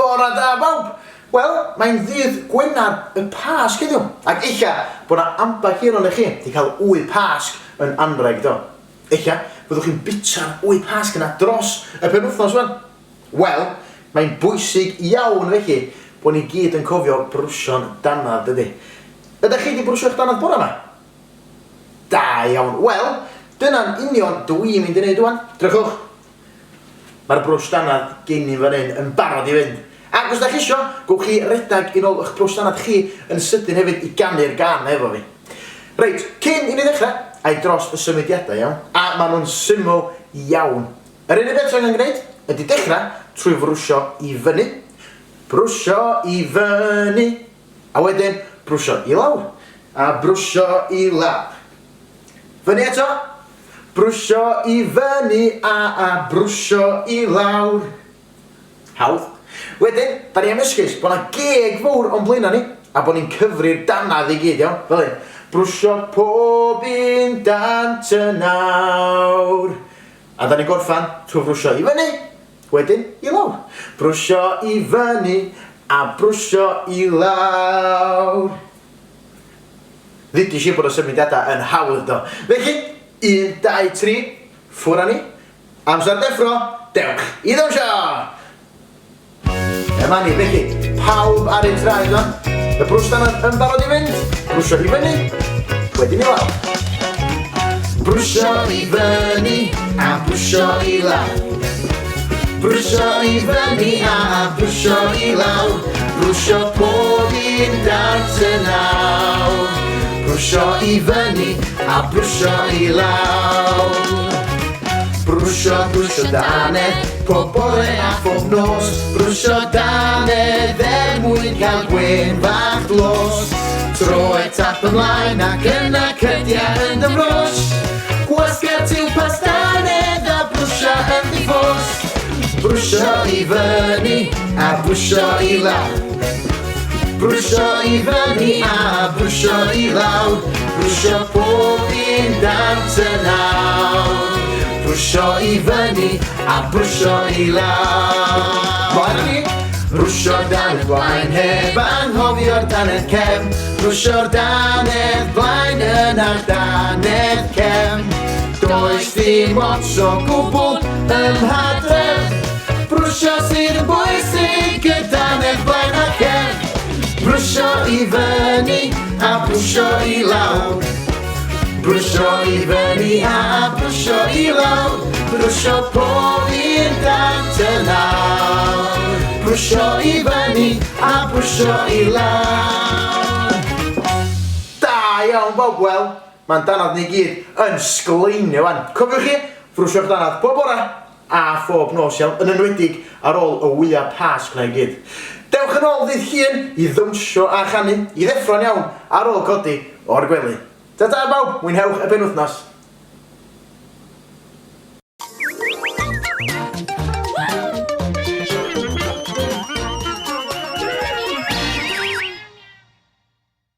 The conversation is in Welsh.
Bore da bawb! Wel, mae'n ddydd Gwener y Pasg heddiw, ac ella bod 'na ambell un ohonoch chi 'di cael wy Pasg yn anrheg do? Ella fyddwch chi'n bwyta'r wy Pasg yna dros y penwythnos wan? Wel, mae'n bwysig iawn felly bod ni gyd yn cofio brwsio'n dannedd, dydi? Ydach chi 'di brwsio'ch dannedd bore 'ma? Da iawn. Wel, dyna'n union dw i'n mynd i wneud wan. Drychwch. Mae'r brwsh dannedd gen i fan hyn yn barod i fynd. Ac os da chi isio, gowch chi redag i nôl eich brwsh dannedd chi yn sydyn hefyd i ganu'r gân efo fi. Reit, cyn i ni ddechrau, a i dros y symudiadau, iawn? A maen nhw'n syml iawn. Yr unig beth ti angen gwneud ydy dechrau trwy frwsio i fyny, brwsio i fyny, a wedyn brwsio i lawr, a brwsio i lawr. Fyny eto, brwsio i fyny a a brwsio i lawr. Hawdd. Wedyn, da ni am esgus bod 'na geg fowr o'n blaenau ni a bod ni'n cyfri'r dannedd i gyd, iawn? Fel hyn. Brwsio pob un dant yn awr. A da ni'n gorffan trwy frwsio i fyny, wedyn i lawr. Brwsio i fyny a brwsio i lawr. Ddudis i bod y symudiadau yn hawdd do. Felly, 1, 2, 3, ffwr â ni. Amser deffro, dewch i ddawnsio! Dyma ni, felly, pawb ar eu traed wan. Y brwsh dannedd yn barod i fynd, brwsio i fyny, wedyn i lawr. Brwsio i fyny a brwsio i lawr. Brwsio i fyny a brwsio i lawr. Brwsio pob un dant yn awr. Brwsio i fyny a brwsio i lawr. Brwsio, brwsio dannedd, pob bore a phob nos. Brwsio dannedd er mwyn cael gwên fach dlos. Troed tap ymlaen ac yna cydia yn dy frwsh. Gwasga tiwmpas dannedd a brwsio yn ddi-ffos. Brwsio i fyny a brwsio i lawr. Brwsio i fyny a brwsio i lawr. Brwsio pob un dant yn awr. Brwsio i fyny a brwsio i lawr. Mlaen â ni! Brwsio'r dannedd blaen heb anghofio'r dannedd cefn. Brwsio'r dannedd blaen yna'r dannedd cefn. Does dim ots o gwbl ym mha drefn. Brwsio sydd yn bwysig, y dannedd blaen a cefn. Brwsio i fyny a brwsio i lawr. Brwsio i fyny a brwsio i lawr. Brwsio pob un dant yn awr. Brwsio i fyny a brwsio i lawr. Da iawn bawb, wel, mae'n dannedd ni gyd yn sgleinio wan. Cofiwch chi, frwsio'ch dannedd pob bore a phob nos, iawn, yn enwedig ar ôl y wyau Pasg 'na i gyd. Dewch yn ôl ddydd Llun i ddawnsio a chanu, i ddeffro'n iawn ar ôl codi o'r gwely. Ta-ta bawb, mwynhewch y penwythnos!